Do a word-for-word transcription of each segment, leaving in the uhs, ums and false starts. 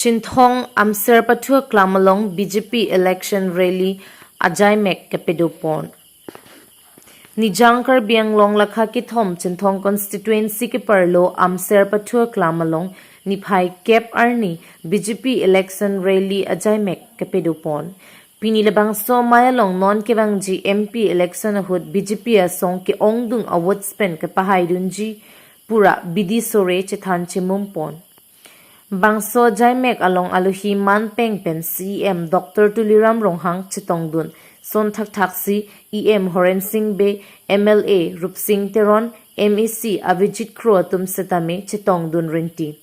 Chinthong Amser Pathu Aklam along B J P election rally ajaimek kepadopon. Nijang Karbi Anglong lakha kethom Chinthong constituency keparlo Amser Pathu Aklam along niphai kep arni B J P election rally ajaimek kepadopon. Pini labangso amei along non kevangji M P election ahut B J P asong ke-ongdung a-votes pen kepahaidunji pura bidi sore chethan chemumpon. Bangso ajaimek along alohi manpeng pen C E M Doctor Tuliram Ronghang chetongdun. Son thakthaksi E M Horen Sing Bey, M L A Rupsing Teron, M A C Avijit Kro atum setame chetongdun rinti.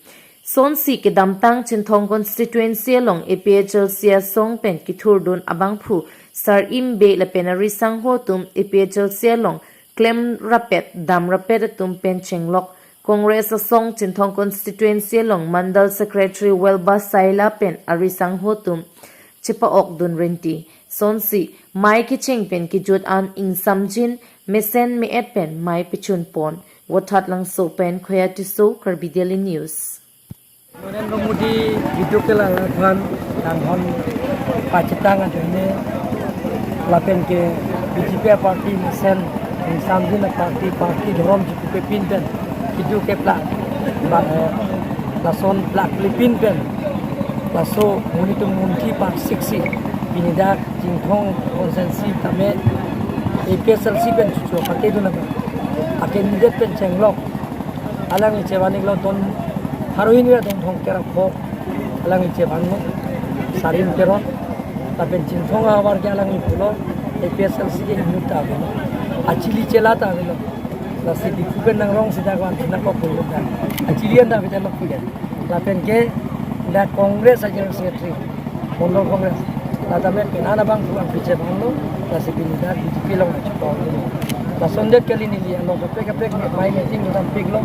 Sonsi kedamtang Chinthong constituency along A P H L C asong pen kethurdun abangphu Sarim Bey lapen ari sangho atum A P H L C along klem rapet dam rapet atum pen chenglok Congress asong Chinthong constituency along Mandal Secretary Welba Saila pen ari sangho atum chepa-okdun rinti. Sonsi mei kecheng pen kejut an ingsamjin mesen me-et pen mei pechunpon. Vothatlangso pen Khoya Tisso, Karbi Daily News. Narendra Modi video ke la aphan tanghon pachetang ajoine lapen ke B J P party mesen ingsamjin party, party dhorom chikupepin pen kedo kepla ba, eh, lason plak lipin pen laso monit atum munthi parsiksi pini dak Chinthong constituency tame A P H L C pen chuchu pate dun aba ake nidet pen chenglok. Alangli chevan-iklo don pharo hini ra don thong kera pho. Alangli chevanlo Sarim Teron. Lapen Chinthong ahavar ke alangli pulo A P H L C ke inut ta avelo. Achili chela ta avelo. Lasi Diphu pen nangrong sida kwan na ko pulo da. Achili an ta avelo pulo. Lapen ke dak Congress a General Secretary. Mondol Congress. La tame penang abangphu abangphi chevanlo, lasi pini dak B J P along nangchepok. Lasondet kali neli along kaprek kaprek mei meeting dam piklo.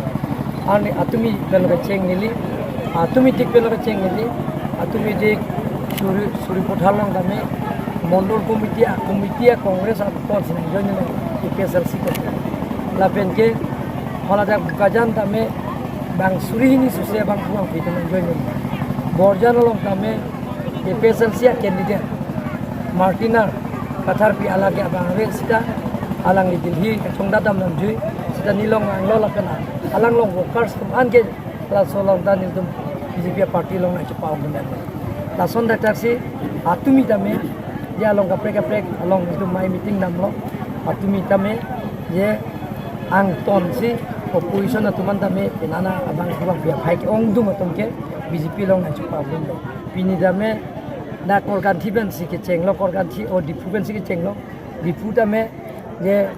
Arni atumi pen lo kecheng neli, atumi tik pen lo kecheng neli, atumi tik suri suri pothar along tame, Mondol committee, a committee a Congress a kon sinang join neli, A P H L C ko. Lapen ke, hala dak Bokajan tame, bang suri hini suse abangphu abangphi tame join neli. Borjan along tame, A P H L C a candidate Martina Katharpi alake abang ave sita alangli Delhi kachongdat dam namjui sita neli along vanglo lapen alang along workers atum an ke laso along ta nelitum B J P party along nangchepok dun. Lason dak taksi atumi tame je along kaprek kaprek along nelitum mei meeting damlo atumi tame je angtonsi opposition atum an tame penang abangphu abangphi aphai ke-ongdung atum ke B J P along nangchepok dun. Pini tame dak Korkanthi pensi kechenglo, Korkanthi o Diphu pensi kechenglo. Diphu tame je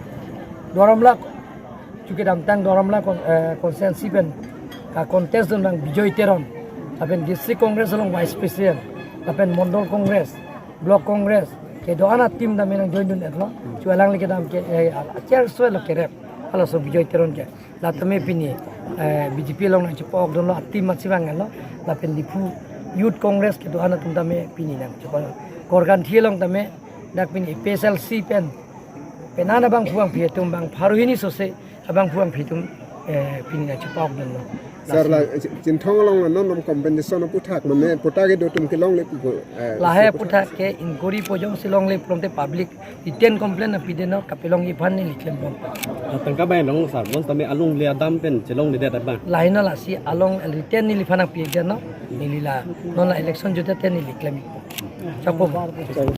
Duar Amla chuke damtang Duar Amla kon-, eh, constituency pen ka contest dun abang Bijoy Teron. Lapen District Congress along Vice President. Lapen Mondol Congress, Block Congress, kedo-an a team tame nang join dun-etlo. Chu alangli kedam ke, eh, chair so lo kerep. Halaso Bijoy Teron ke. La tame pini, eh, B J P along nangchepok dunlo, a team matsi vanglo, lapen Diphu Youth Congress kedo-an atum tame pini nangchepok. Korkanthi along tame, dak pini A P H L C pen, penang abangphu abangphi atum bang pharo hini sose, abangphu abangphi atum, eh, pini nangchepok dunlo. Sir, la Chinthong along non nom compensation aphuthak mane, puthak kedo atum kelongle puko, eh, lahai puthak ke inquiry pojong si longle pulote public written complaint nangpidetnon, kapelongji aphan neli klembom. Ah, tangka bai long sarbon tame alongle adam pen chelongledet abang. Lahai no lasi along written neliphan nangpidetnon, neli la non la election jute te neli klem. Chakpo.